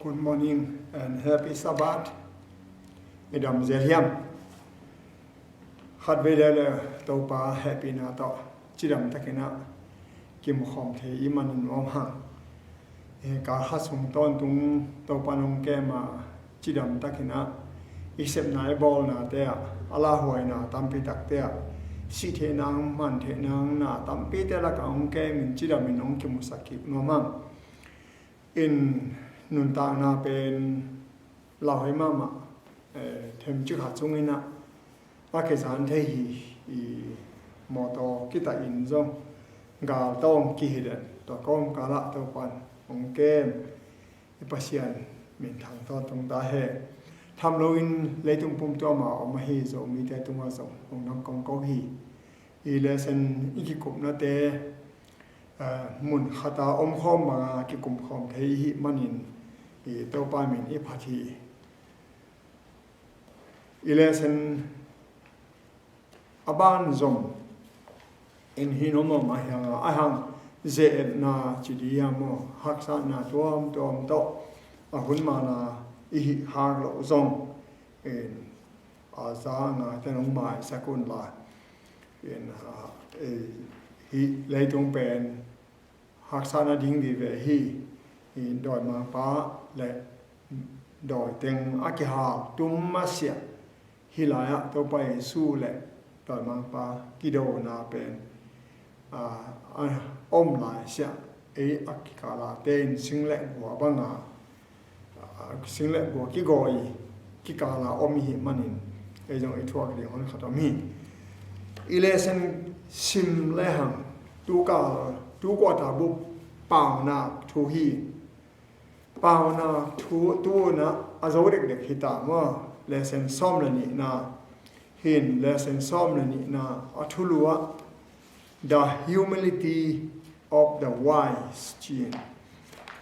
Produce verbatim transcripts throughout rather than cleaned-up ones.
Good morning and happy Sabbath. I dam zel hiam? Khat vei le le Topa hehpihna tawh cidam takin ah kimukhawm thei i hih manin nuam hang. Eh, kal khat sung tawntung Topa nong kem a cidam takin ah i sepna i bawlnate ah a lauhuaina tampi takte ah sih theih nang, man theih nang na tampite lakah hong kemin cidamin hong kimusak kik nuam hang. In nuntakna pen lauhuai mahmah, eh, themcik khat sungin ah a kizan thei hi. I mawtaw kitah in zong gal tawng kihilh den, tua kawmkal ah Topan hong kem i Pasian minthang tawntung ta hen. Tham loin leitung pumtuam a om ahi Zomite tungah zong hong nam kongkong hi. I lesson i kikupnate, ah, mun khata omkhawm banga kikumkhawm thei i hih manin i Topa min i phat hi. I lesson a ban zom in hi nuam mahmah hi hang a, a hang ze-etna ci dih hiam maw, haksatna tuamtuam tawh a hun mana i hih hak loh zong in a za ngate nong maisak un la. In, ah, eh, hih leitung pen haksatna ding vive hi. In dawimangpa le dawiteng a kihal tum masiah, hih lai-ah Topa Jesu le dawimangpa kidona pen, ah, a om lai siah, ei a kikala te in sing le gua banga, ah, sing le gua kigawi kikala om i hih manin ei zong i thuak ding hon khat om hi. I lesson sim le hang, tu kal, tu kuata bup paunak thu hi. Paunak thu tu-in ah a zo dekdek hi ta maw? Lesson sawm le nihna hin, lesson sawm le nihna a thulu ah The Humility of the Wise ci-in,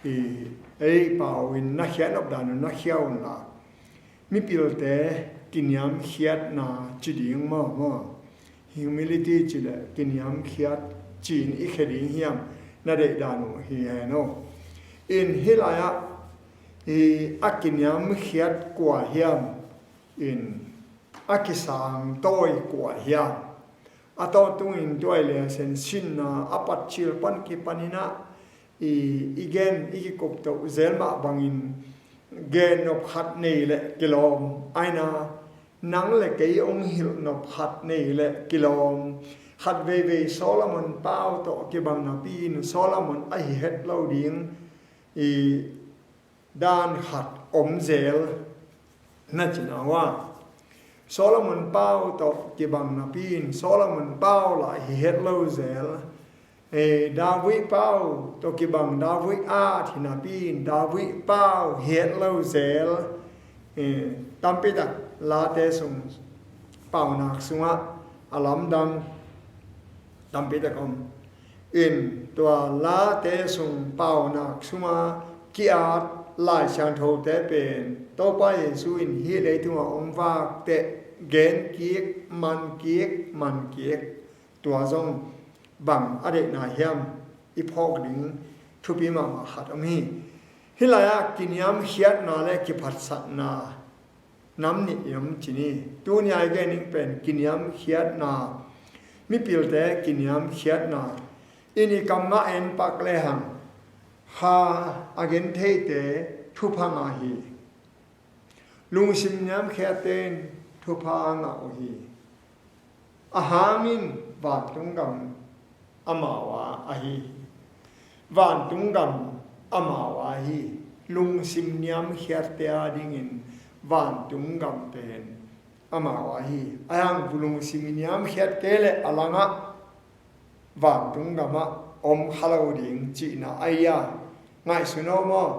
i, ei pau in na khiat nop dan un na khia un la, mipilte kiniamkhiatna ci ding maw, maw? Humility ci le kiniamkhiat ci-in i khia ding hiam, na deih dan uh hi hen aw. In hih lai-ah i a kiniamkhiat kua hiam, in a kisangtawi kua hiam? A tawntungin tua i lesson sinna a pat cil pan kipanin ah i, i gen, i kikup toh zel mah bangin gen nop khat nei le kilawm, aina nang le kei hong hilh nop khat nei le kilawm. Khat veivei Solomon pau tawh kibang napi-in Solomon ahi het lo ding i dan khat om zel na cin a, Solomon pau tawh kibang napi-in Solomon pau lah hi het lo zel. Eh, David pau tawh kibang David at hi napi-in David pau hi het lo zel. Eh, tampi tak Late sung paunak sungah a lamdang tampi tak om. In tua Late sung paunak sunga ki-at Lai Siangthote pen Topa Jesu in hih leitungah hong vak teh gen kik, man kik, man kik, tua zong bang a deihna hiam, i phawk ding thupi mahmah khat om hi. Hih lai-ah kiniamkhiatna le kiphatsakna nam nih i om ci ni. Tuni-a i gen ding pen kiniamkhiatna, mipilte kiniamkhiatna. In i kam ngah en pak lehang, ha a gen theite thupha ngah hi. Lungsim niamkhiatte in thupha a ngah uh hi. A hangin vantung gam amau a ahi hi. Vantung gam amau a ahi hi. Lungsim niamkhiatte a dingin vantung gam pen amau a ahi hi. A hang lungsim niamkhiatte le a langah vantung gamah om kha lo ding cihna ahi a. Ngaihsun aw maw,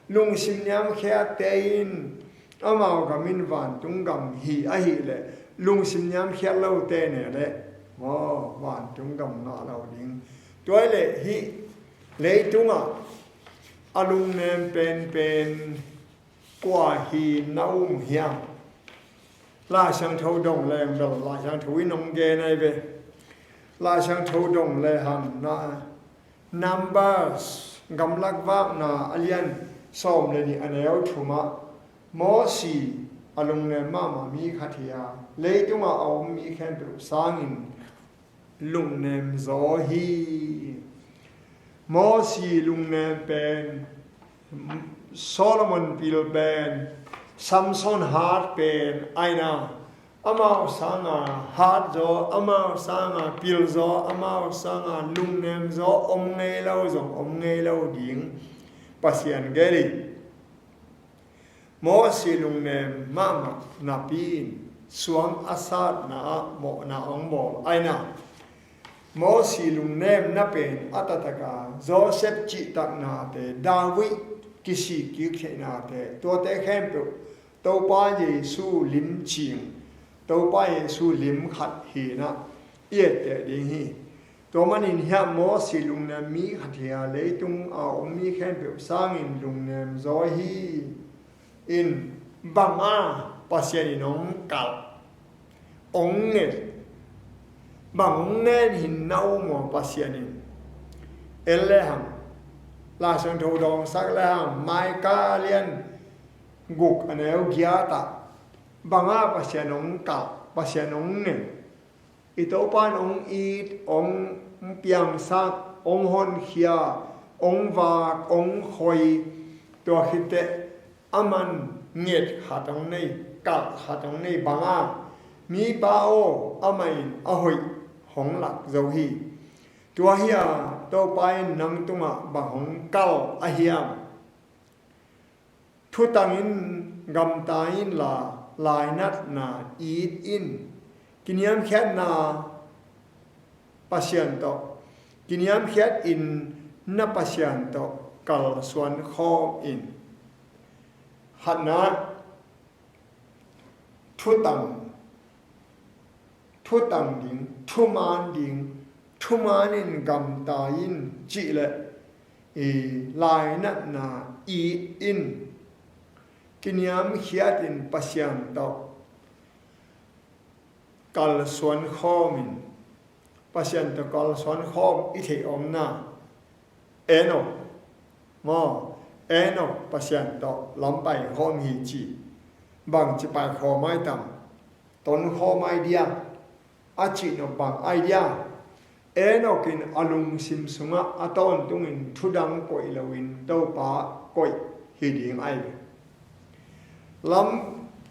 lungsim niamkhiatte in amau gam in vantung gam hi ahih leh, lungsim niamkhiat lote ne leh maw, vantung gam ngah lo ding. Tua ahih leh hih leitungah a lungnem penpen kua hi na um hiam? Lai Siangtho dong leng bel Lai Siangtho in hong gen ahi ve. Lai Siangtho dong lehang na Numbers, Gamlak Vakna a lian Sawm le nih a neu thumah, Mosi a lungnem mahmah mi khat hi a, leitungah a om mi khempeuh sangin lungnem zaw hi. Mosi lungnem pen, Solomon pil pen, Samson hat pen, aina amau sanga hat zaw, amau sanga pil zaw, amau sanga lungnem zaw om ngei lo zong om ngei lo ding Pasian gel hi. Mosi lungnem mahmah napi in suang a satna ah mawhna hong bawl aina. Mosi lungnemna pen a taktak a, Joseph cihtaknate, David kisik kik theihnate, tuate khempeuh Topa Jesu lim cing, Topa Jesu lim khat hi-in ah i etteh ding hi. Tua manin hiah Mosi lungnem mi khat hi a, leitung a om mi khempeuh sangin lungnem zaw hi. In bang a Pasian in hong kalh, hong nget, bang hong ngen hi na um aw Pasian in? En le hang, Lai Siangtho dawngsak le hang, Micah lian guk a neu giat ah, bang a Pasian hong kalh, Pasian hong nget? I Topa in hong it, hong piangsak, hong honkhia, hong vak, hong khoi, tua khit teh aman nget khat hong nei, kalh khat hong nei bang a, mipa aw, amah in a hoih hong lak zo hi. Tua hi a, Topa in nang tungah bang hong kalh a hiam? Thutang in, gamta in la, lainatna it in, kiniamkhiatna Pasian tawh, kiniamkhiat in na Pasian tawh kalsuan khawm in. Khatna, thutang, thutang ding, thuman ding, thuman in gamta in cih leh, i lainatna it in, kiniamkhiat in Pasian tawh kalsuan khawm in, Pasian tawh kalsuan khawm i theih omna, Enok, maw, Enok Pasian tawh lam pai khawm hi ci, bangci pai khawm ai tam, ton khawm ai dia, a cih nop bang ai dia? Enok in a lungsim sungah a tawntungin thudang koih loin Topa koih hi ding ai ve. Lam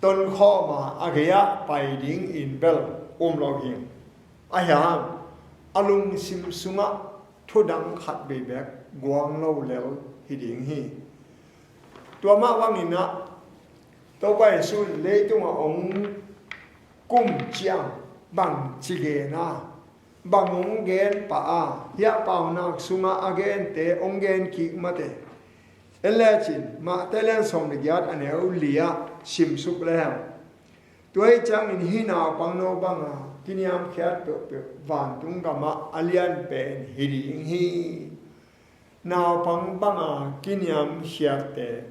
ton khawm a, a gei-ah pai dingin bel um lo hi. Ahi hang a lungsim sungah thudang khat vei beek guang lo lel hi ding hi. Tua mah bangin ah Topa Jesu in leitungah hong kum ciang bangci gen a, bang hong gen pah a, hiah Paunak sungah a gente hong gen kik mate. En lecin Mate lian sawm le giat a neu li ah simsuk le hang. Tua hi ciangin hih naupang no banga kiniamkhiat peuhpeuh vantung gamah a lian pen hi ding hi. Naupang banga kiniamkhiatte,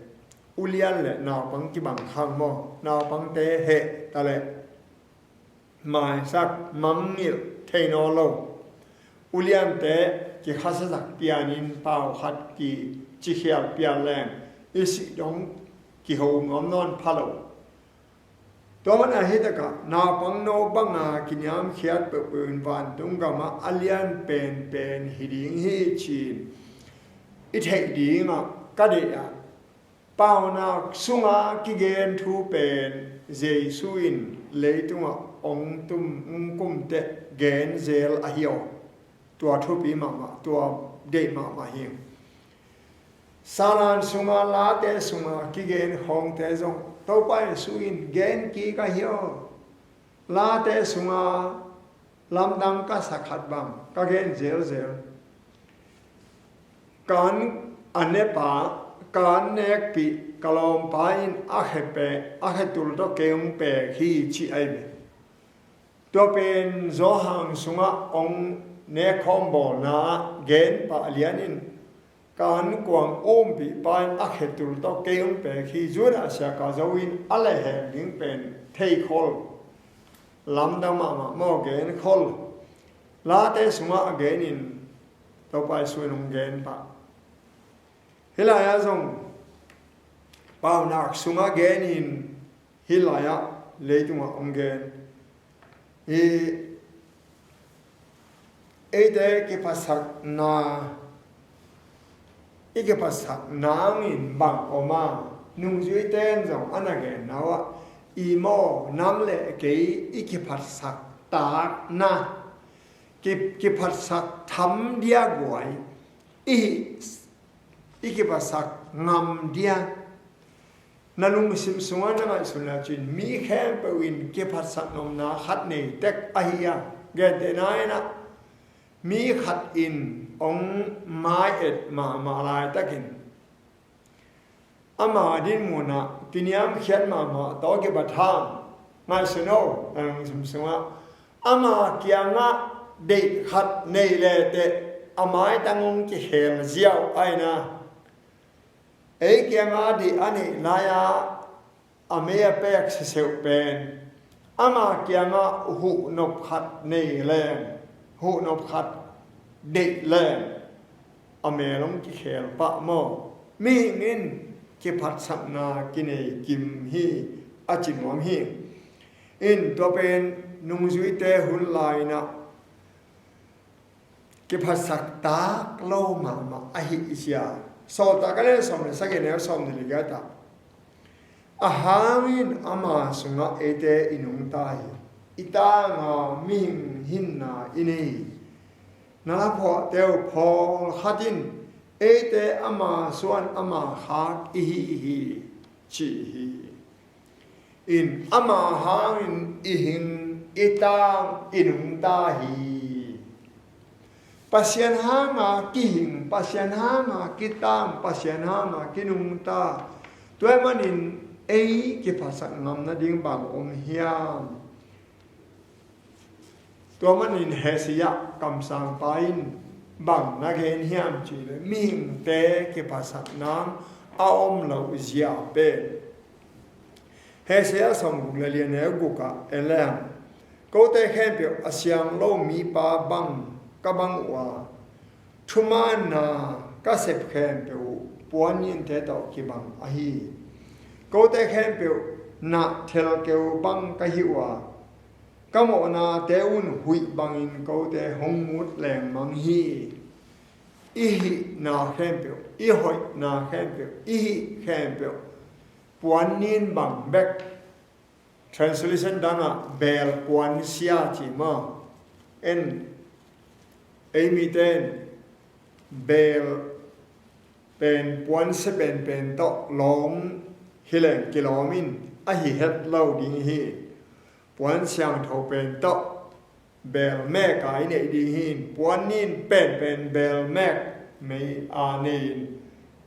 ulian le naupang kibang khang maw? Naupangte heh ta leh maisak, mangngilh thei nawn lo. Uliante kikhasasak pianin pau khat kicikhial pian leng i sih dong kiho nuam nawn pha lo. Tua mana hi takah naupang no banga kiniamkhiat peuhpeuh in vantung gamah a lian penpen hi ding hi ci-in i theih dingah ka deih ah, Paunak sunga kigen thu pen Jesu in leitungah hong tum, hong kumteh gen zel ahi aw. Tua thupi mahmah, tua deih mahmah hi. Salan sunga, Late sunga kigen khawngte zong Topa Jesu in gen kik ahi aw. Late sunga lamdang ka sak khat bang ka gen zelzel. Ka an a nepa, ka an nekpih, ka lawmpa in a khe pe, a khe tul tawh kei hong pek hi ci ahi ve. Tua pen Johan sungah hong nekkhawm bawlna ah gen pah lian in, ka an kuang umpihpa in a khe tul tawh kei hong pek hi. Judah siaka zo in a lehem ding pen theikhol, lamdang mahmah maw, genkhol. Late sungah a gen in Topa Jesu in hong gen pah. Hih lai-ah zong Paunak sungah genin hih lai-ah leitungah hong gen. I eite kiphatsakna, i kiphatsak nangin bang om a, nungzuite in zong a na genna uh ah, i maw, nang le kei i kiphatsak takna, ki, kiphatsak tham dia guai, i, i kiphatsak ngam dia. Na lungsim sungah na ngaihsun le cin, mi khempeuh in kiphatsak nopna khat nei tek ahi a, gentehna in ah, mi khat in hong mai-et mahmah laitakin ama dinmun ah kiniamkhiat mahmah tawh kibat hang, ngaihsun o, na lungsim sungah ama kiangah deih khat nei leteh a maitang hong kikhel ziau ahi na. Ei kiangah deih a neih lai-a a mei a pek siseuh pen, ama kiangah huhnop khat nei leng, huhnop khat deih leng, a mel hong kikhel pah maw. Mihing in kiphatsakna kinei kim hi, a ci nuam hi. In tua pen nungzuite hun lai-in ah kiphatsak tak lo mahmah ahi i cia. Sawltak a lian sawm le sagih, a neu sawm le li giat ah, a hang in ama sungah eite i nungta hi. I tanga mihing hinna i nei hi. Na laphuahte uh pawlkhat in eite ama suan ama khak i hi hi, ci hi. In ama hangin i hing, i tang, i nungta hi. Pasian hanga kihing, Pasian hanga kitang, Pasian hanga kinungta, tua ahih manin ei kiphatsak ngam nading bang om hiam? Tua manin Hesekiah kamsangpa in bang na gen hiam cih leh, mihingte kiphatsak nang a om loh zia pen. Hesekiah sawmguk le li, a neu guk ah en leng, kote khempeuh a siang lo mipa bang ka bang uh a, thumaanna ka sep khempeuh uh puanninte tawh kibang ahi hi. Kote khempeuh nah thelkeu bang ka hi uh a, ka mawhnate un huih bangin kote hong mut lengmang hi. I hihna khempeuh, i hoihna khempeuh, i hih khempeuh puannin bang bek. Translation dangah beel puansia ci maw? En, ei mite in beel pen puansia penpen tawh lawng hi leng kilawm in, a hi het lo ding hi. Puan siangtho pen tawh beel mek a i neih ding hi. Puannin penpen beel mek mei a nei in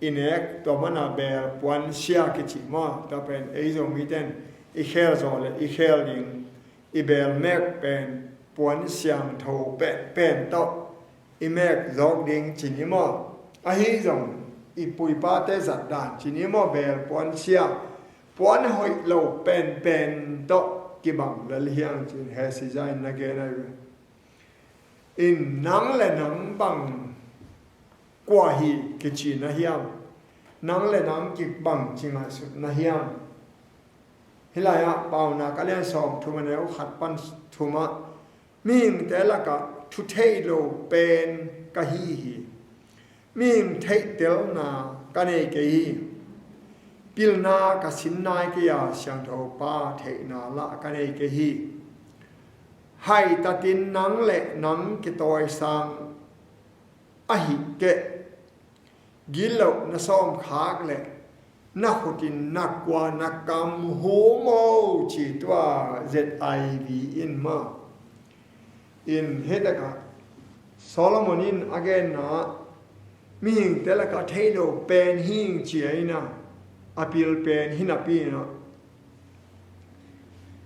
i nek, tua mana beel puansia kici maw? Tua pen ei Zomite in i khel zawh le i khel ding, i beel mek pen puan siangtho penpen tawh i mek zawk ding ci ni maw? Ahi zong i pu i pate zat dan ci ni maw? Beel puansia, puan hoih lo penpen tawh kibang lel hi hang ci-in Hesekiah in na gen ahi ve. In nang le nang bang kua hi kici na hiam? Nang le nang kibang ci ngaihsut na hiam? Hih lai-ah Paunak a lian sawmthum, a neu khat pan thum ah, mihingte lakah thu thei lo pen ka hi hi. Mihing theihtelna ka nei kei hi. Pilna ka sin nai kei a, Siangtho Pa theihna lah ka nei kei hi. Haitatin nang le nang kitawisang ahih keh, gitloh na sawmkhak le na khutin na kua na kam hum o, ci tua Z I V in maw? In hih takah Solomon in a genna ah, mihingte lakah thei lo pen hi ing ci a, in ah, a pil pen hi napi in ah,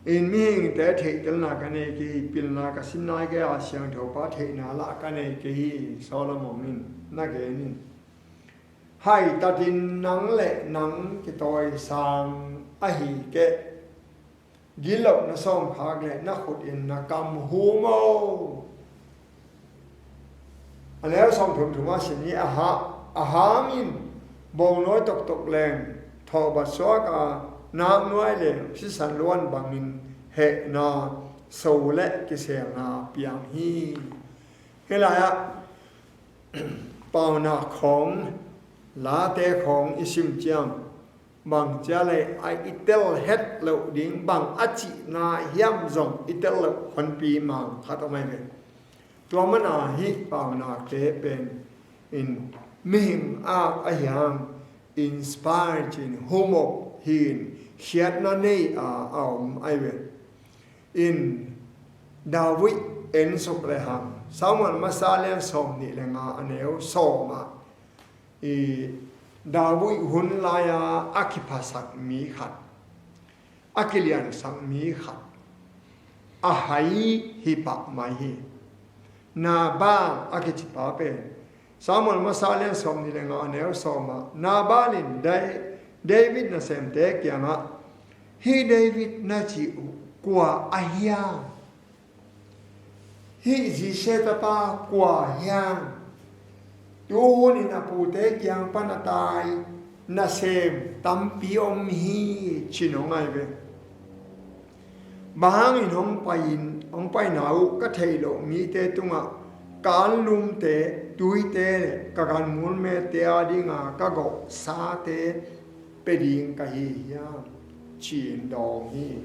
in mihingte theihtelna ka nei kei hi, pilna ka sin nai kei a, Siangtho Pa theihna lah ka nei kei hi, Solomon in na gen in. Haitatin nang le nang kitawisang ahih keh, gitloh na sawmkhak le na khutin na kam hum o. A neu sawmthum thum ah sin ni, a ha, a hang in bawngnawi toktok leng thawhbat suak a, naknuai le sisan luan bangin hehna, so le kiselna piang hi. Hih lai-ah paunak khawng, late khawng i sim ciang, bang cia lei a i tel het loh ding, bang a cihna hiam zong i tel loh honpi mang khat om ahi ve. Tua mana hih paunakte pen in mihing ak ahi hang, inspire ci-in, humop hi-in, khiatna nei a, a om ahi ve. In David en suk le hang, Samuel masa lian sawm nih le nga a neu sawm ah, i David hun lai-a a kiphasak mi khat, a kiliansak mi khat, a hai hi pah mai hi. Nabal a kici pa pen, Samuel masa lian sawm nih le nga a neu sawm ah, Nabal in Dai-, David nasemte kiangah, "Hih David na cih uh kua a hiam? Hih Jesse tapa kua hiam? Tuhun in a pute kiang pan a tai nasem tampi om hi," ci nong ai ve. Bang hangin hong pai in, hong paina uh ka theih loh mite tungah ka anlumte, tuite le ka ganmul mete a dinga ka gawh sate pia ding ka hi hiam, ci-in dawng hi.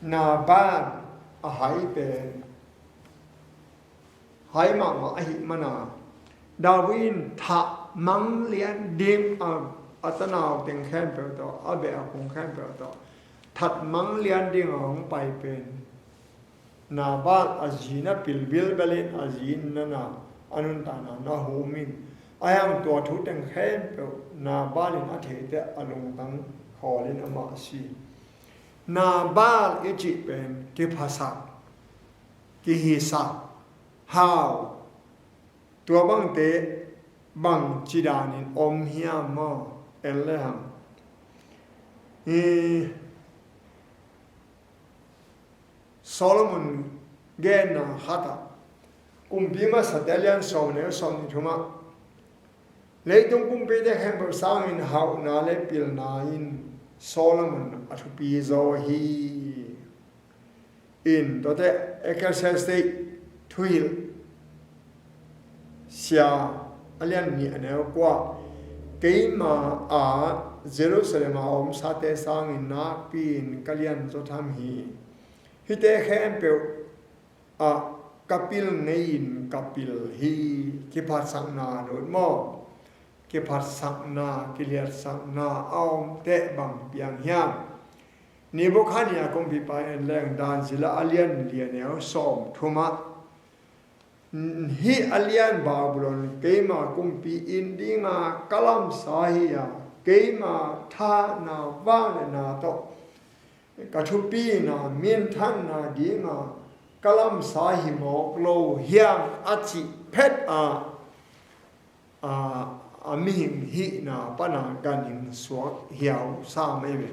Nabal a hai pen hai mahmah ahih mana, David in that mang lian ding a, a tanau teng khempeuh tawh, a beh a kung khempeuh tawh that mang lian ding a hong pai pen, Nabal a zi na pil bilbel in, a zi in na na, a nuntakna na hum in, a hiang tua thu teng khempeuh Nabal in a theite a lungtang khawl in amah a si. Nabal i cih pen kiphasak, kihisak, hau, tua bangte bang ci danin om hiam maw? En le hang. I Solomon genna khat ah, Kumpi Masate lian sawm neu sawm nih thum ah, leitung kumpite khempeuh sangin hauhna le pilna in Solomon a thupi zaw hi. In tuate Ecclesiastes thuhilh sia a lian nih a neu kua, "Keima a Jerusalem a omsate sangin nakpi-in ka lian zaw tham hi. Hihte khempeuh ah ka pil ngei-in ka pil hi." Kiphatsakna lut maw? Kiphatsakna, kiliatsakna a om teh bang piang hiam? Nebukhadnezzar kumpipa en leng, Dan zila a lian li a neu sawm thum ah, "Hih a lian Babylon keima kumpi in dinga ka lamsa hi a, keima thahatna vangliatna tawh ka thupina minthanna dinga ka lamsa hi mawk lo hiam?" a cih phet ah, a, a mihing hihna pana ganhing suak hiau sa mai ve.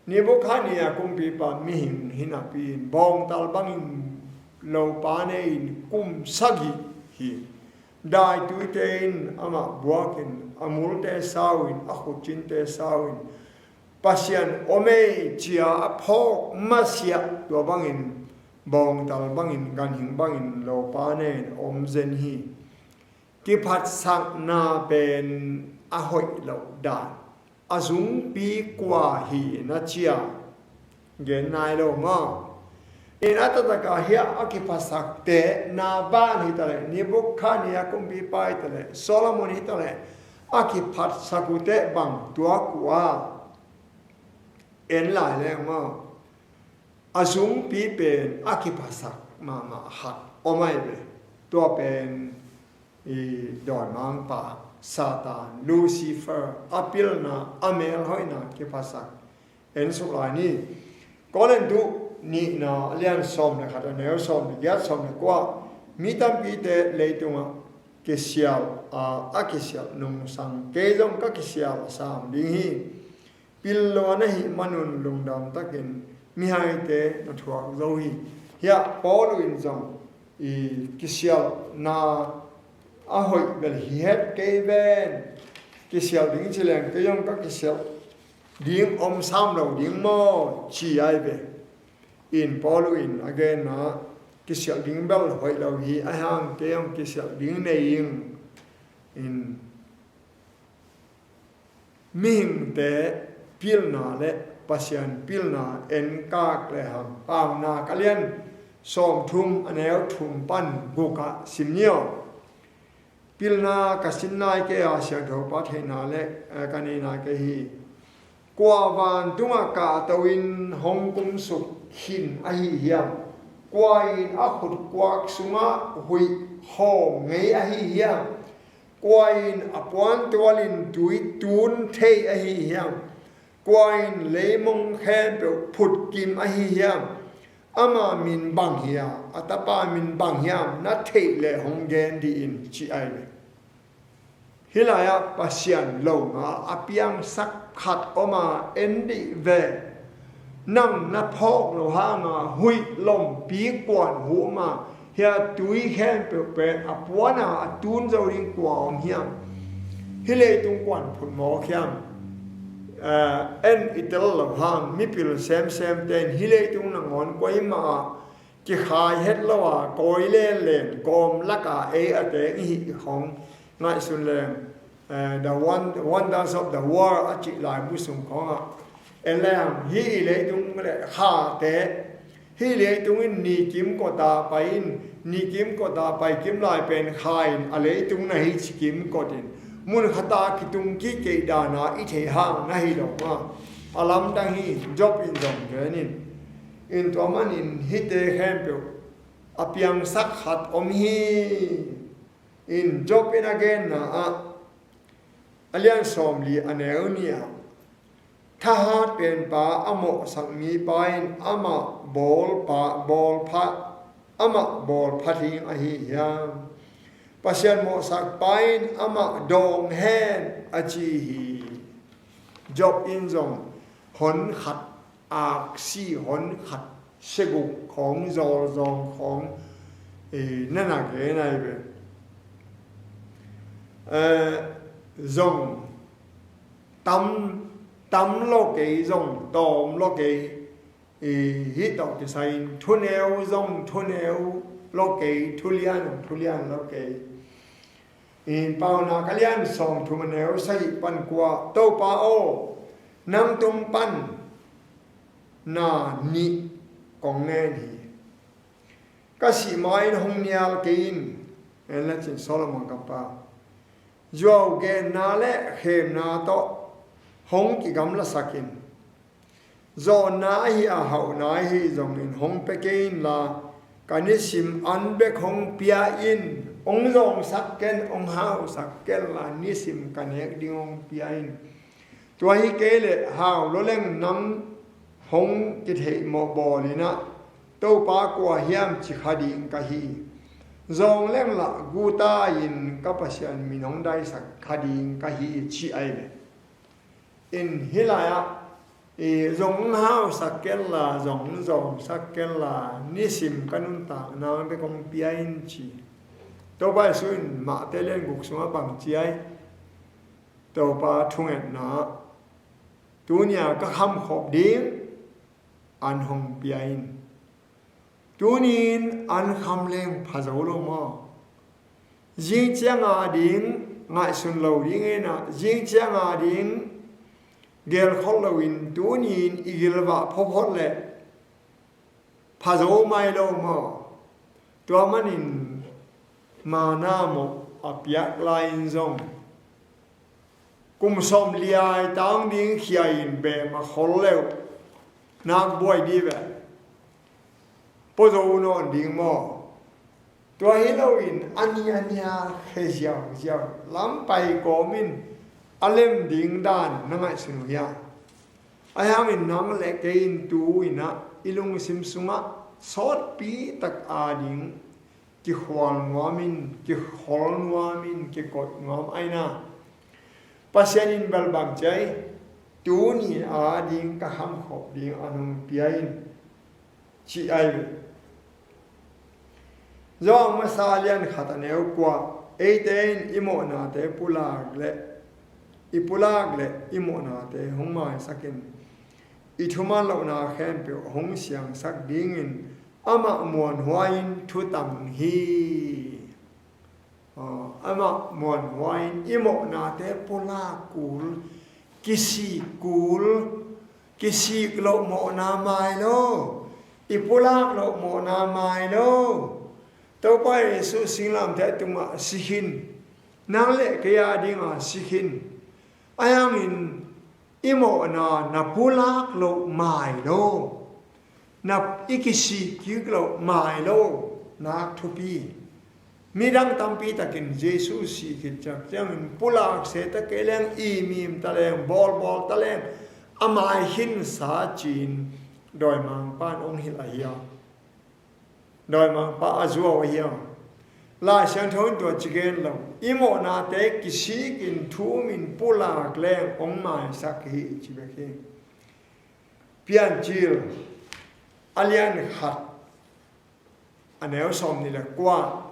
Nebukhadnezzar kumpipa mihing hi napi-in bawngtal bangin lopa nei-in kum sagih hi. Daituite in amah buakin, a multe sau-in, a khutcinte sau-in, "Pasian om ei," ci-a a phawk masiah, tua bangin bawngtal bangin, ganhing bangin lopa nei-in om zen hi. Kiphatsakna pen a hoih loh dan, a zungpi kua hi na ci-a gen nai lo maw? In a taktak a hiah a kiphatsakte, Nabal hi taleh, Nebukhadnezzar kumpipa hi taleh, Solomon hi taleh, a kiphatsak uh teh bang tuak uh a, en lai leng maw? A zungpi pen a kiphasak mahmah khat om ai ve. Tua pen i dawimangpa Satan, Lucifer, a pilna, a melhoihna kiphasak. En suk lai ni. Korintu nihna a lian sawm le khat, a neu sawm le giat, sawm le kua, "Mi tampite leitungah kisial a, a kisial nungsang, kei zong ka kisial a sam ding hi. Pil lo a na hih manun lungdam takin mihaite na thuak zo hi." Hiah Paul in zong i kisialna a hoih bel hi het kei ven. Kisial ding ci leng kei zong ka kisial ding om sam lo ding maw, ci ai ve. In Paulu in a genna, kisialh ding bel hoih lo hi, ahi hang kei hong kisialh ding nei ing. In mihingte pilna le Pasian pilna en kak le hang. Paunak a lian sawmthum a neu thum pan guk ah sim ni aw. Pilna ka sin nai kei a, siangtho pa theihna le, eh, ka nei nai kei hi. Kua vantungah kahto in hong kumsuk khin ahi hiam? Kua in a khutkuak sungah huih hawm ngei ahi hiam? Kua in a puantual in tui tun thei ahi hiam? Kua in leimong khempeuh phutkim ahi hiam? Ama min bang hiam? A tapa min bang hiam? Na theih leh hong gen dih in, ci ai ve. Hih lai-ah Pasian lo nga a piangsak khat om a, en dih ve. Nang na phawk lo hanga huih lompi kuan huma, hia tui khempeuh pen a puana a tun zo ding kua om hiam? Hih leitung kuan phut mawk hiam? Eh, en i tel lo hang, mipil semsem ten hih leitung nangawn kua i mah ah kikhai het lo a, kawi lenlen kawm laka ei a teng i hih khong ngaihsun leng, eh, the won-, wonders of the world a cih laibu sung khongah en leng, hih i leitung le khate, hih leitung in ni kimkot a pai in, ni kimkot a pai kim lai pen kha in a leitung na hi ci kimkot in, mun khata kitung kik keih dana i thei hang na hi lo ma. A lamdang hi, Job in zong gen in. In tua manin hihte khempeuh a piangsak khat om hi. In Job in a genna ah, a lian sawmli a neu nih ah, thahat penpa a mawhsak mipa in amah bawl pha, bawl pha, amah bawl pha ding ahi hiam? Pasian mawhsak pa in amah dawng hen a ci hi. Job in zong hon khat aksi, hon khat seguk khawng, zawlzawng khawng, eh, na na gen ai ve. Eh, zong tam, tam lo kei, zong tawm lo kei, eh, hih tawh kisai in thuneu zong thuneu lo kei, thulian zong thulian lo kei. In Paunak a lian sawmthum a neu sagih pan kua, Topa aw, nang tung pan na nih kong ngen hi. Ka sih ma-in hong nial kei in, en le cin Solomon gampa. Zuau genna le khemna tawh hong kigamlasak in. Zawnna ahi a, hauhna ahi zongin hong pia kei inla, ka nisim an bek hong pia in. Hong zawngsak ken, hong hausak ken la, nisim ka nek ding hong pia in. Tua hi kei leh hau lo leng nang hong kitheih mawh bawl in ah, Topa kua hiam ci kha ding ka hi. Zawng leng lah guta in ka Pasian min hong daisak kha ding ka hi, ci ai ve. In hih lai-ah, i zong hausak ken la, zong zawngsak ken la, nisim ka nuntakna bek hong pia in ci. Topa Jesu in Mate lian guk sungah bang ci ai? Topa thungetna, tuni-a ka khamkhop ding an hong pia in. Tunin an kham leng pha zo lo maw? Zing ciang a ding ngaihsun lo ding in ah, zing ciang a ding gelkhol loin tunin i gilvah phawtphawt leh pha zo mai lo maw? Tua manin mana mawh a piak lai-in zong kum sawm liai tang ding khia in beh mah khol leuh nak buai dih ve. Pua zo nawn ding maw? Tua hi loin a ni a nia khe ziauziau lam pai kawmin a lem ding dan na ngaihsun uh hia? Ahi hangin nang le kei in tu-in ah i lungsim sungah sawtpi tak a ding kikhual nuamin, kikhol nuamin, kikoih nuam aina. Pasian in bel bang ci ai? Tuni a ding ka khamkhop ding an hong pia in, ci ai ve. Johan masa lian khat a neu kua, eite in i mawhnate pulak leh i pulak le i mawhnate hong maisakin i thuman lohna khempeuh hong siangsak dingin amah muanhuai-in thutang hi. Amah muanhuai-in i mawhnate pulak kul, kisik kul, kisik loh mawhna mai lo, i pulak loh mawhna mai lo. Topa Jesuh singlamteh tungah si khin, nang le kei a dinga si khin. Ahi hangin i mawhna na pulak loh mai lo, na i kisik kik loh mai lo nak thupi. Midang tampi takin Jesuh sih khit ciangin pulak se ta kei leng, imim ta leng, bawlbawl ta leng, a mai khinsa ci-in dawimangpa in hong hilh ahi a, dawimangpa a zuau ahi a. Lai Siangtho in tua ci gen lo. I mawhnate kisikin thumin pulak leng hong maisak hi ci bek hi. Piancil a lian khat, a neu sawmnih le kua,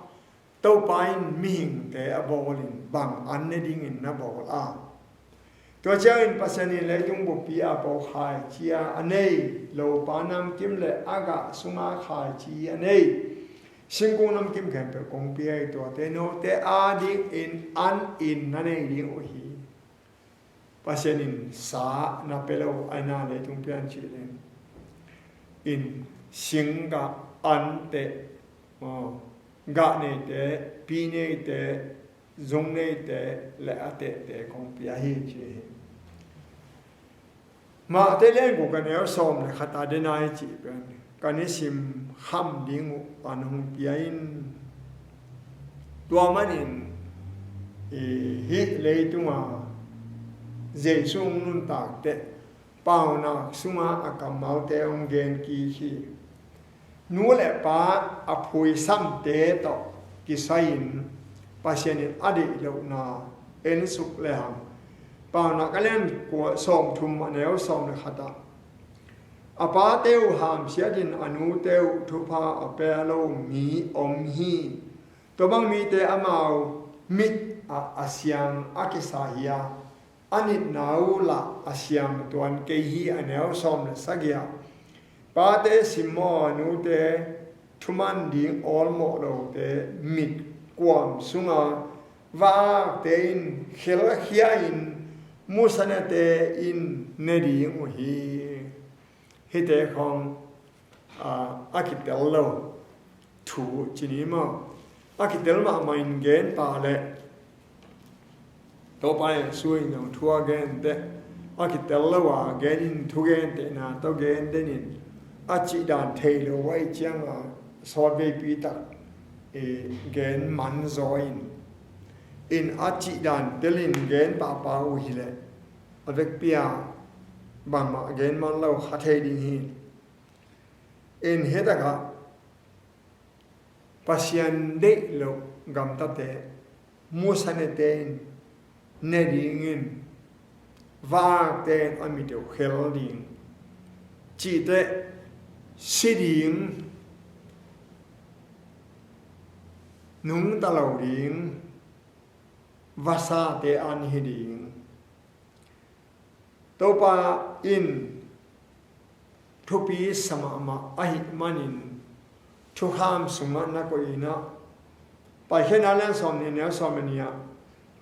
Topa in mihingte a bawlin bang an ne dingin na bawl a? Tua ciangin Pasian in leitung buppi a po khaici a nei lopa namkim le a gah sunga khaici a nei singkung namkim khempeuh kong pia hi. Tuate note a dingin an in na nei ding uh hi. Pasian in sa na pia lo, aina leitung piancil in, in singgah, anteh, aw, gah neite, pi neite, zung neite le a tehte kong pia hi ci hi. Mate lian guk a neu sawm le khat a, den a i cih pen ka nisim kham ding uh an hong pia in. Tua manin hih leitunga Jesuh hong nuntak teh paunak sunga a kammalte hong gen kik hi. Nu le pa a phuisamte tawh kisai-in Pasian in a deih lohna en suk lehang, Paunak a lian kua, sawmthum a neu sawm le khat ah, a pate uh hamsiatin a nute uh thupha a pia lo mi om hi. Tua bang mite amau mit ah a siang a kisa hi a, a nitna uh lah a siang tuan kei hi. A neu sawm le sagih ah, pate simmawh a nute thuman ding awlmawh lote mit kuam sunga vaakte in khelkhia-in musanate in ne ding uh hi. Hihte khawng, a, a kitel lo thu ci ni maw? A kitel mahmah in gen pah leh Topa Jesuh in zong thu a gen teh, a kitel lo a gen in, thugentehna tawh gen den in, a cihdan thei lo ahih cianga sawtveipi tak, eh, gen man zaw in, in a cihdan telin gen pahpah uh hileh a vekpi-a bangmah gen man lo kha thei ding hi. In hitakah Pasian deih loh gamtate musanete in ne dingin, vaakte in a mit uh khel ding, cihte si ding, nungta lo ding, vasate an hi ding. Topa in thupi sa mahmah ahih manin thukham sungah na koih in ah, Paikhiatna lian sawmnih neu sawm le nih ah,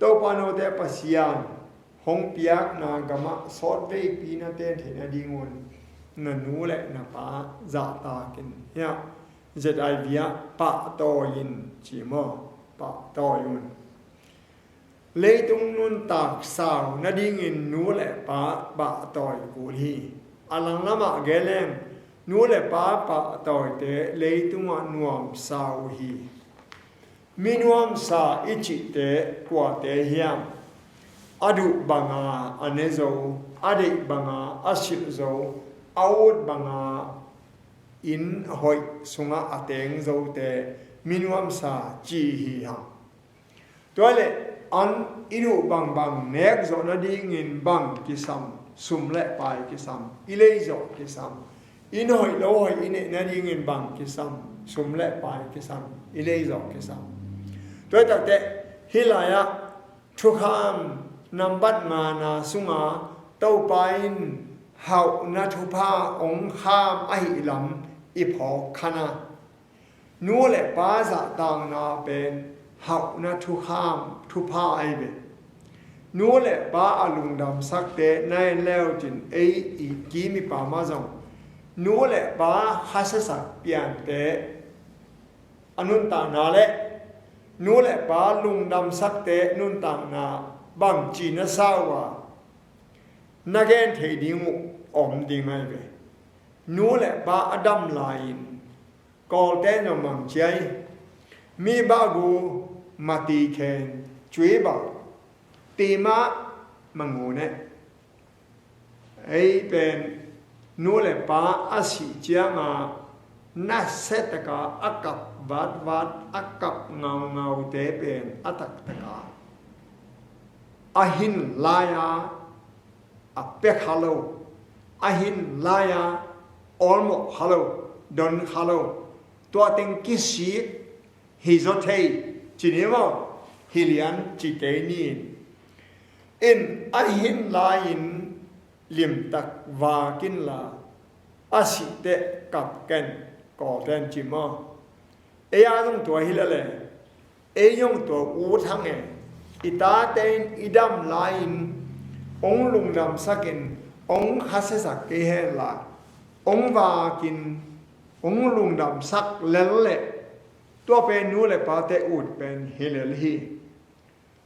Topa note Pasian hong piakna gamah sawtveipi na ten theih nadingun na nu le na pa zahtakin, hiah Z I V ah pahtawi in ci maw, pahtawi un. Leitung nuntak sau nadingin nu le pa pahtawi kul hi. A langlamah gen leng, nu le pa pahtawite leitungah nuamsa uh hi. Mi nuamsa i cihte kuate hiam? A duh banga a ne zo, a deih banga a silh zo, a ut banga inn hoih sungah a teng zote mi nuamsa ci hi hang. Tua leh an i duh bangbang nek zawh nadingin bang kisam, sum le pai kisam, i lei zawh kisam, inn hoih lo hoih i neih nadingin bang kisam, sum le pai kisam, i lei zawh kisam. Tua hi takteh hih lai-ah thukham Nambat ngana sunga Topa in hauhna thupha hong kham ahih lam i phawk kha na. Nu le pa zahtakna pen hauhna thukham thupha ahi ve. Nu le pa a lungdamsakte na en leucin ei i kim i pam ah zong nu le pa khasiasak piante a nuntakna le nu le pa lungdamsakte nuntakna bangci na sa uh a, na gen thei ding uh om ding ahi ve. Nu le pa a dam lai-in Kawlte in zong mang cia hi. Mi bah gu, mati khen, cui bah, tima mangu ne. Ei pen nu le pa a sih cianga nasia taka a kap vatvat, a kap ngauhngauhte pen a taktaka a hin lai-a a pia kha lo, a hin lai-a awlmawh kha lo, don kha lo. Tua teng kisik hi zaw thei ci ni maw? Hi lian ci kei ni. In a hin lai-in limtak vak inla, a sih teh kap ken, Kawlte in ci maw? Ei a zong tua hi lele. Ei zong tua ut hang e. I tate in i dam lai-in hong lungdamsakin hong khasiasak kei henla, hong vakin hong lungdamsak lel leh, tua pen nu le pate ut pen hi lel hi.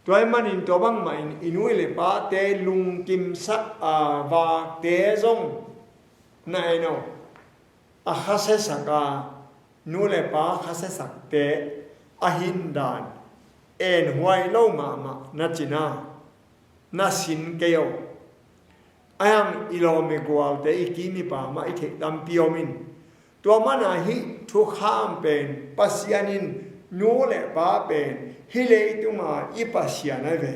Tua ahih manin tua bangmahin i nu i le pate lungkimsak a vakte zong na en aw. A khasiasak a, nu le pa khasiasakte a hin dan enhuai lo mahmah na ci na, na sin kei aw. A hang i lawm i gualte i kim i pam ah i theih tampi om in. Tua mana hih thukham pen Pasian in nu le pa pen hih leitunga i Pasian ahi ve.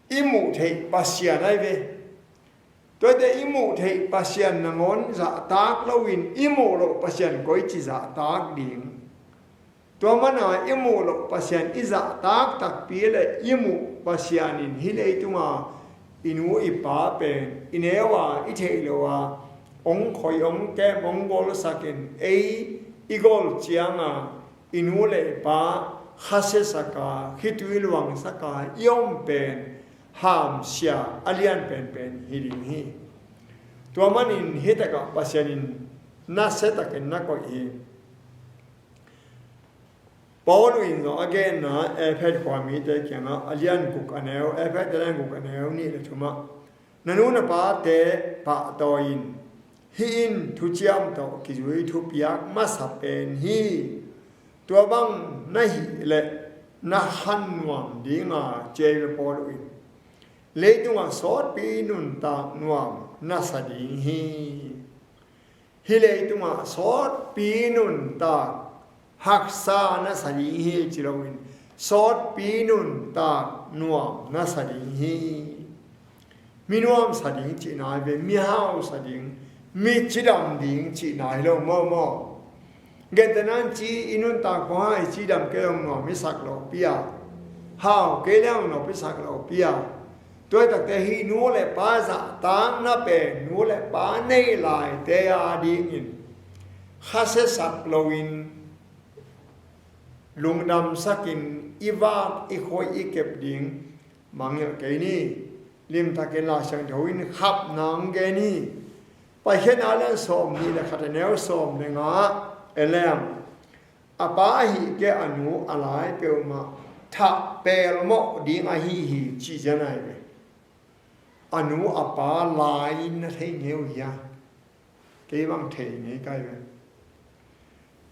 I muh theih Pasian ahi ve. Tuate i muh theih Pasian nangawn zahtak loin i muh loh Pasian koici zahtak ding? Tua mana i muh loh Pasian i zahtak takpi le i muh Pasian in hih leitunga i nu i pa pen i neu a i theih loh a hong khoi hong kem hong golsakin ei i gol cianga i nu le pa khasiasaka khitui luangsaka i om pen hamsia a lian penpen hi ding hi. Tua manin hitakah Pasian in nasiatakin na koih hi. Paul in zong a genna Efet khuamite kiangah a lian guk a neu, Efet a lian guk a neu nih le thumah, na nu na pate pahtawi in, hih in thuciam tawh kizui thupiak masa pen hi. Tua bang na hih leh na khan nuam dinga ci hi ve Paul in. Leitungah sawtpi nuntak nuam na sa ding hi. Hih leitungah sawtpi nuntak haksa na sa ding hi ci loin, sawtpi nuntak nuam na sa ding hi. Mi nuam sa ding cihna hi ve, mi hau sa ding, mi cidam ding cihna hi lo maw maw? Gentehna in ci i nuntak pawha i cidam kei hong nuam i sak lo pia, hau kei le hong nuam i sak lo pia. Tua hi takte hih nu le pa zahtakna pen nu le pa nei laite a dingin khasiasak loin lungdamsakin i vak i khoi i kep ding mangngilh kei ni. Limtakin Lai Siangtho in khapna hong gen hi. Paikhiatna a lian sawm nih le khat a neu sawm le nga ah en leng, a pa ahih kei a nu a lai peuhmah thah pelmawh ding ahi hi cih cian ahi ve. A nu a pa lai in na thei ngei uh hia? Kei bang thei ngei kai ve.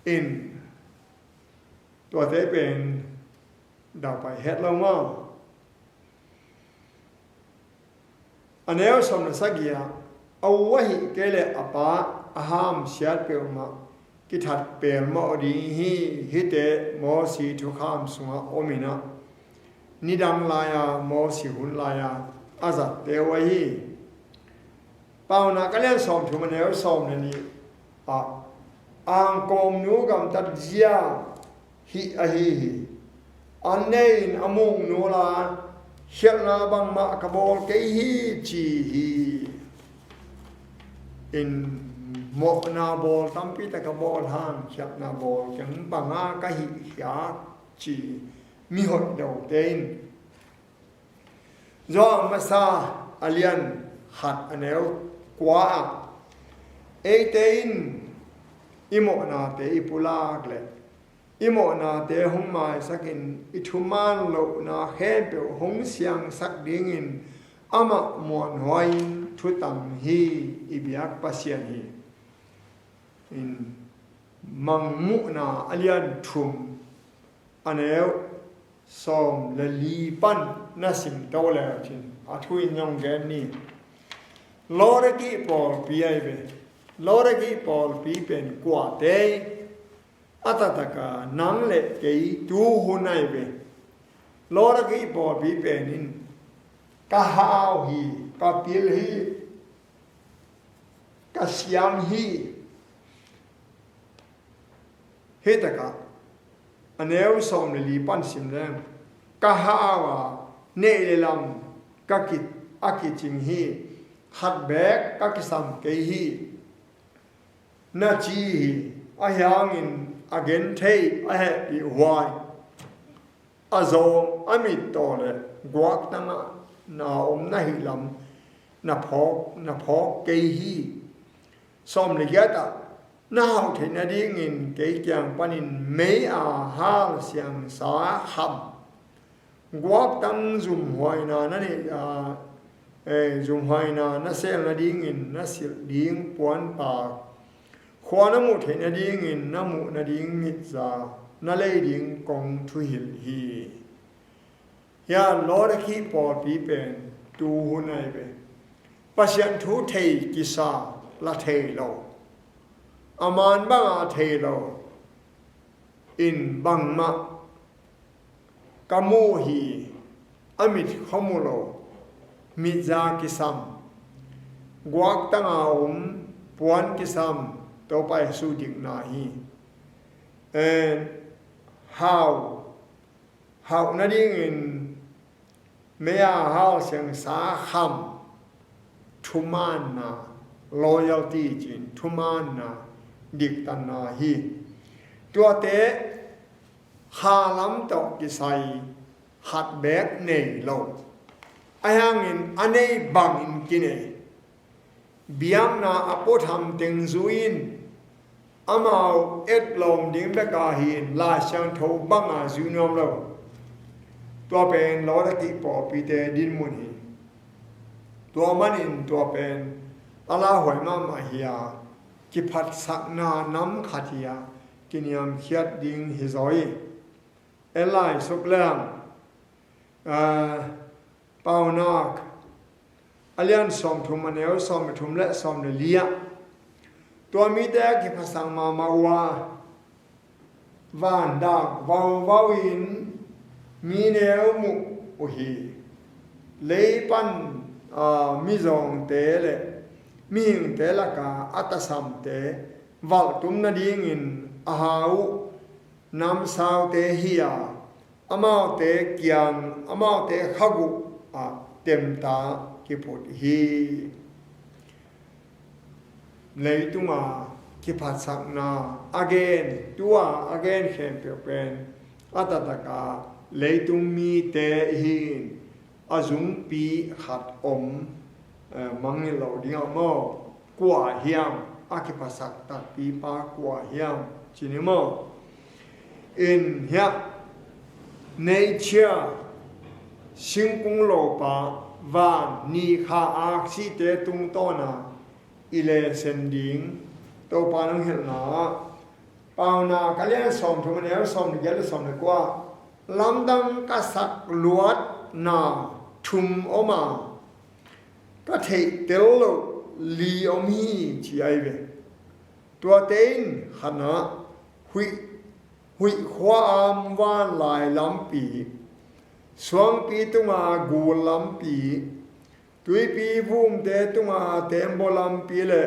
In tuate pen daupai het lo maw? A neu sawm le sagih ah, a u ahih kei leh a pa a hamsiat peuhmah kithat pelmawh ding hi. Hihte Mosi thukham sungah om in ah, nidang lai-a Mosi hun lai-a a zatte uh ahi hi. Paunak a lian sawmthum a neu sawm le nih ah, angkawmnu gamtat zia hih ahi hi. An nei-in a muknu la Khialhna bangmah ka bawl kei hi ci hi. In mawhna bawl tampi tak ka bawl hang khialhna bawl keng banga ka hih khiak ci mihoih dote in. Johan masa a lian khat a neu kua ah eite in i mawhnate i pulak leh i mawhnate hong maisakin i thuman lohna khempeuh hong siangsak dingin amah muanhuai-in thutang hi. I biak Pasian hi. In Mangmuhna a lian thum a neu sawm le li pan na sim to le cin a thu in zong gen ni. Laodikea pawlpi ai ve. Laodikea pawlpi pen kuate a taktak a nang le kei tu hun ai ve. Laodikea pawlpi pen in ka hau hi, ka pil hi, ka siam hi. Hi takah a neu sawm le li pan sim leng ka hau a neih le lam ka ki a kicing hi. Khat beek ka kisam kei hi na ci hi. Ahi hangin a genthei a hehpih huai a zawng a mit tawh le guaktangah na om na hih lam na phawk na phawk kei hi. Sawm le giat ah na hauh theih nadingin kei kiang panin mei a hal siangsa kham guaktang zumhuaina na neih a, eh, zumhuaina na sel nadingin na silh ding puanpak khua na muh theih nadingin na muh nading mitza na lei ding kong thuhilh hi. Hia Laodikea pawlpi pen tu hun ai ve. Pasian thu thei kisa la thei lo. A man banga thei lo in bangmah ka mu hi. A mit khuamu lo, mitza kisam, guaktanga om, puan kisam, Topa Jesu dikna hi. Eh, hau hauh nadingin mei a hal siangsa kham thumanna, loyalty cin thumanna, diktanna hi. Tuate kha lam tawh kisai khat beek nei lo. Ahi hangin a nei bangin kinei. Biakna a puatham teng zui in amau etlawm ding bek ahi in Lai Siangtho banga zui nuam lo. Tua pen Laodikea pawlpite dinmun hi. Tua manin tua pen a lauhuai mahmah hi a, kiphatsakna nam khat hi a, kiniamkhiat ding hi zaw hi. En lai suk leng, ah, Paunak a lian sawmthum a neu sawm le thum le sawm le li ah tua mite a kiphasak mahmah uh a, vandak vauvau in mi neu muh uh hi. Lei pan, ah, mizawngte le mihingte laka a tasamte valhtum nadingin a hau uh namsaute hi a, amaute kiang, amaute khaguh ah temta kiphut hi. Leitunga kiphatsakna a gen, tua a gen khempeuh pen a taktak a leitung mite hi in, a zungpi khat om, eh, mangngilh loh dingah maw, kua hiam, a kiphasak takpipa kua hiam ci ni maw? In hiah nature, singkung lopa, van, ni, kha, aksite tungtawna i lesen ding Topa nong hilhna ah Paunak a lian sawmthum a neu sawm le giat le sawm le kua, lamdang ka sak luatna thum om a, ka theihtel loh li om hi ci ai ve. Tuate in khatna huih, huih khua-am vanlai lampi, suangpi tunga gul lampi, tuipi vumte tunga tembaw lampi le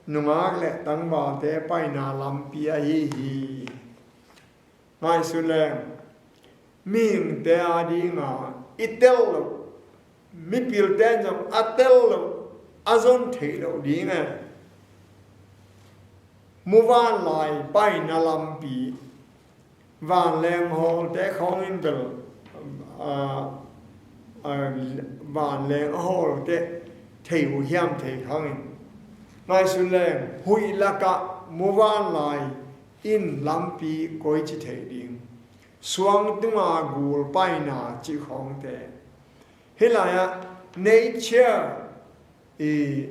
nungak le tangvalte paina lampi ahi hi. Ngaihsun leng, mihingte a dinga i tel loh, Mipilte in zong a tel loh, a zon theih loh ding e. Muvanlai paina lampi, vanleng hawlte khawngin bel, a, a, vanleng a hawlte thei uh hiam thei khangin. Ngaihsun leng, huih lakah muvanlai in lampi koici theih ding, suang tunga gul paina cih khawngte. Hih lai-ah nature i,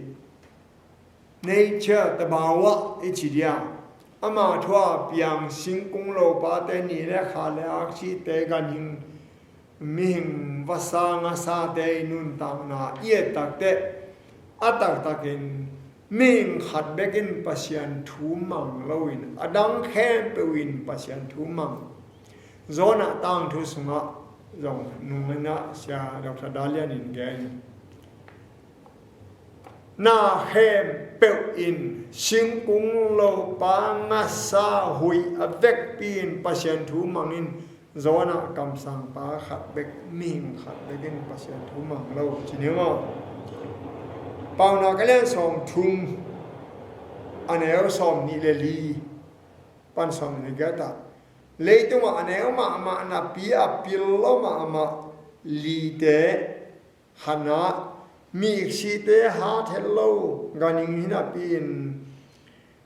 nature, tabawa i ci dia, ama thu-a piang singkung lopate, ni le kha le aksite, ganhing, mihing vasa ngasate i nuntakna i et takteh, a taktakin mihing khat bekin Pasian thu mang loin, a dang khempeuh in Pasian thu mang. Jonah tangthu sungah zong nungna Sia Doctor Dalian in gen, na khempeuh in singkung lopa ngasa huih a vekpi in Pasian thu mangin, Jonah kamsangpa khat bek, mihing khat bekin Pasian thu mang lo ci ni maw? Paunak a lian sawmthum, a neu sawmnih le li pan sawmnih le giat ah, leitungah a neu mahmah, napi a pil lo mahmah lite khatna, miksite hat het lo, ganhing hi napi-in,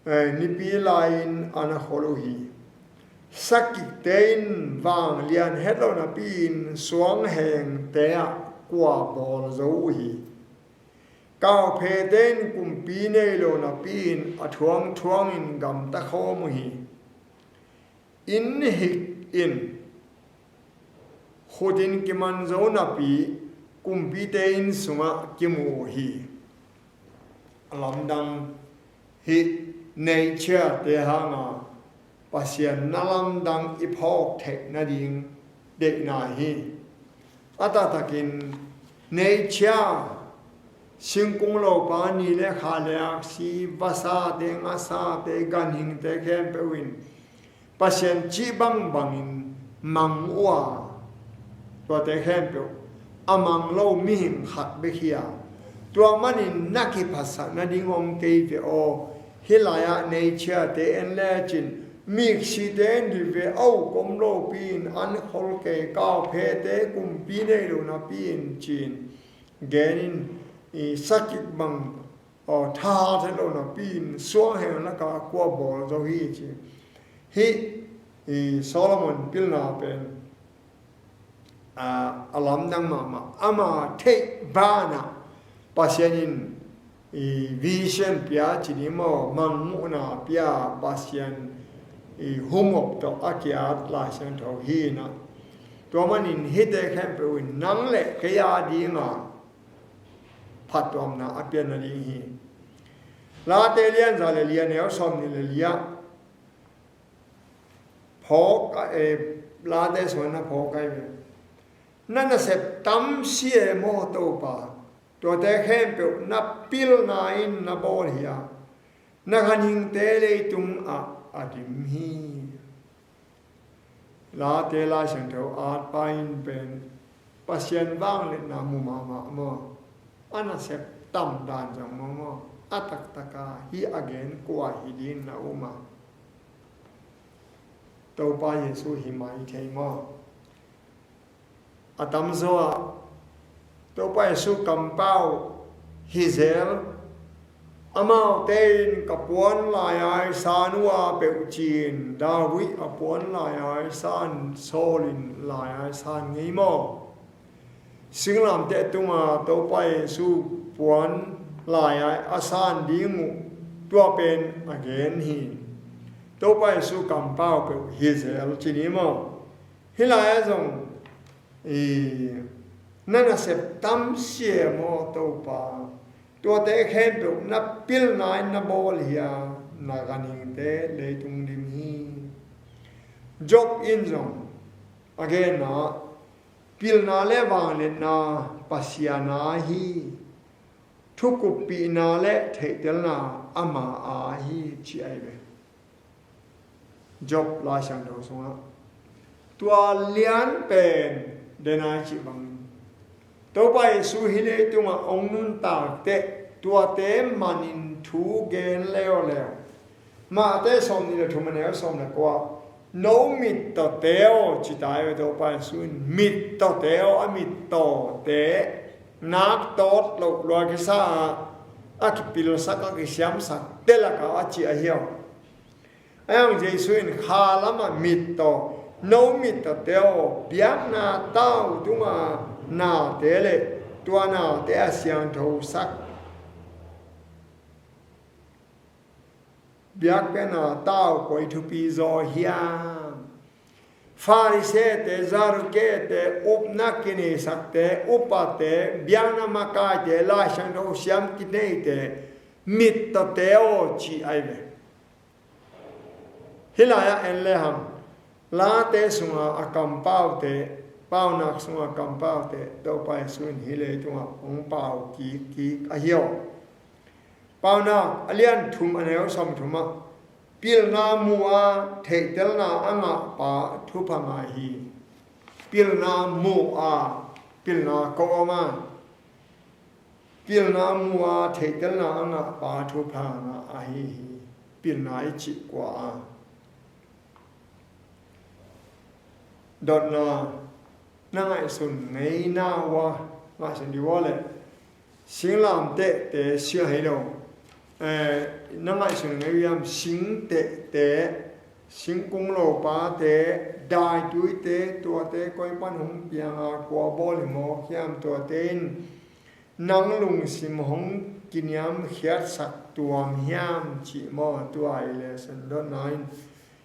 eh, nipi lai-in a na khol uh hi. Sakikte in vanglian het lo napi-in suanghengte ah kua bawl zo uh hi. Kauphete in kumpi nei lo napi-in a thuangthuangin gamta khawm uh hi. Inn hik in khutin kiman zo napi kumpite inn sungah kimu uh hi. A lamdang hih nature-te hanga Pasian na lamdang i phawk theih nading deihna hi. A taktakin nature, singkung lopa, ni le kha le aksi, vasate, ngasate, ganhingte khempeuh in Pasian cih bangbangin mang uh a, tuate khempeuh a mang lo mihing khat bek hi a, tua manin na kiphatsak nading om kei ve aw. Hih lai-ah nature-te en lecin, miksite en dih ve, a uk om lopi-in an khol kei, kauphete kumpi nei lo napi-in ci-in genin, i sakik bang, aw, thahat het lo napi-in suangheng lakah kua bawl zo hi ci. Hih, i, Solomon pilna pen, a, a lamdang mahmah. Ama theih banah Pasian in, i, vision pia ci ni maw, mangmuhna pia, Pasian, i, humop tawh a kiat Lai Siangtho hi na. Tua manin hihte khempeuh in nang le kei a dinga phattuamna a pianna ding hi. Late lian za le li, a neu sawmnih le li-ah phawk a, eh, Late sungah na phawk ahi ve. Na nasep tam si e maw Topa, tuate khempeuh na pilna in na bawl hi a, na ganhingte leitung ah a dim hi. Late Lai Siangtho atpa in pen Pasian vangliatna mu mahmah maw? A nasep tam dan zong maw maw? A taktaka hih a gen kua hi ding na um a? Topa Jesu hi mai thei maw? A tamzaw ah Topa Jesu kampau hi zel. Amaute in ka puan lai-ai san uh a peuh ci-in, David a puan lai-ai san, Saul in lai-ai san ngei maw? Singlamteh tunga Topa Jesu puan lai-ai a san ding uh, tua pen a gen hi. Topa Jesu kampau peuh hi zel ci ni maw? Hih lai-ah zong, i, na nasep tam si e maw Topa, tuate khempeuh na pilna in na bawl hi a, na ganhingte leitung dim hi. Job in zong a genna, pilna le vangliatna Pasian a hi, thukuppihna le theihtelna ama a hi ci ahi ve. Job Lai Siangtho sungah tua lian pen denai cih bangin, Topa Jesu hih leitungah hong nuntak teh tuate manin thu gen leuleu. Mate sawmnih le thum a neu sawm le kua, no mittawte aw, ci ta hi ve Topa Jesu in. Mittawte aw, a mittawte nak tawt loh lua kisa a, a kipilsak, a kisiamsak te lakah a cih ahi aw. Ahi hang Jesu in kha lamah mittaw, no mittawte aw, biakna tau tunga nate le tua nate a siangthosak biakpiakna tau koi thupi zaw hiam? Farisee-te, Zaduke-te, upna kineisakte, upate, biakna makaite, Lai Siangtho siam kineite, mittawte aw, ci ahi ve. Hih lai-ah en lehang, Late sunga a kampaute, Paunak sunga a kampaute Topa Jesu in hih leitungah hong pau kikkik ahi aw. Paunak a lian thum a neu sawmthum ah, pilna mu a theihtelna a ngahpa thupha ngah hi. Pilna mu a, pilna ko om a, pilna mu a theihtelna a ngahpa thupha ngah ahi hi. Pilna i cih kua a, dotna, na ngaihsun ngeina ua, ngaihsun dih ua le singlamtehte sia hi lo. Eh, na ngaihsun ngei uh hiam, singtehte, singkung lopate, daituite, tuate koi pan hong pianga kua bawl hi mawk hiam, tuate in nang lungsim hong kiniamkhiatsak tuam hiam, cih maw? Tua i le sendotna in,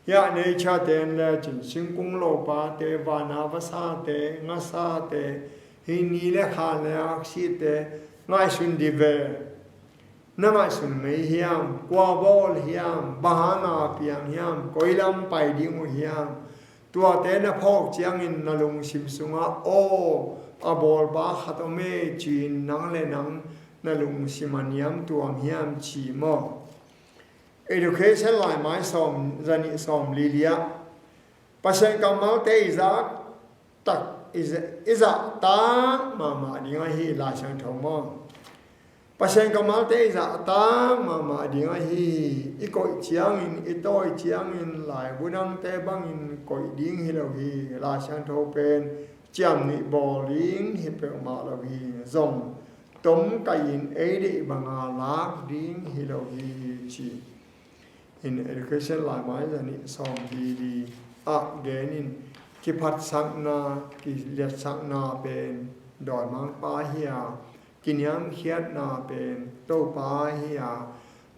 hiah nature-te in lecin, singkung lopate, vana vasate, ngasate, hih ni le khan le aksite, ngaihsun dih ve. Na ngaihsun ngei hiam? Kua bawl hiam? Bang hanga piang hiam? Koi lam pai ding uh hiam? Tuate na phawk ciangin na lungsim sungah aw, a bawlpa khat om e, ci-in nang le nang na lungsim a niam tuam hiam, ci maw? Education laimai sawm, zanih sawm lili ah, Pasian kammalte i zak tak, i za-, i zahtak mahmah ding ahi, Lai Siangtho maw? Pasian kammalte i zahtak mahmah ding ahi. I koih ciangin, i tawi ciangin, laibu dangte bangin koih ding hi lo hi. Lai Siangtho pen ciamnuih bawl ding hi peuhmah lo hi. Zong tomkaih in ei deih banga lak ding hi lo hi, ci. In Education laimai zanih sawm lili ah genin, kiphatsakna, kiliatsakna pen dawimangpa hi a, kiniamkhiatna pen Topa hi a,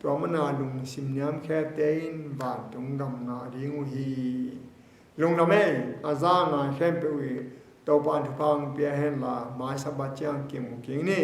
tua mana lungsim niamkhiatte in vantung gam ngah ding uh hi. Lungdam ei, a za ngai khempeuh uh hi. Topa in thupha hong pia henla, mai Sabbath ciang kimu kik ni.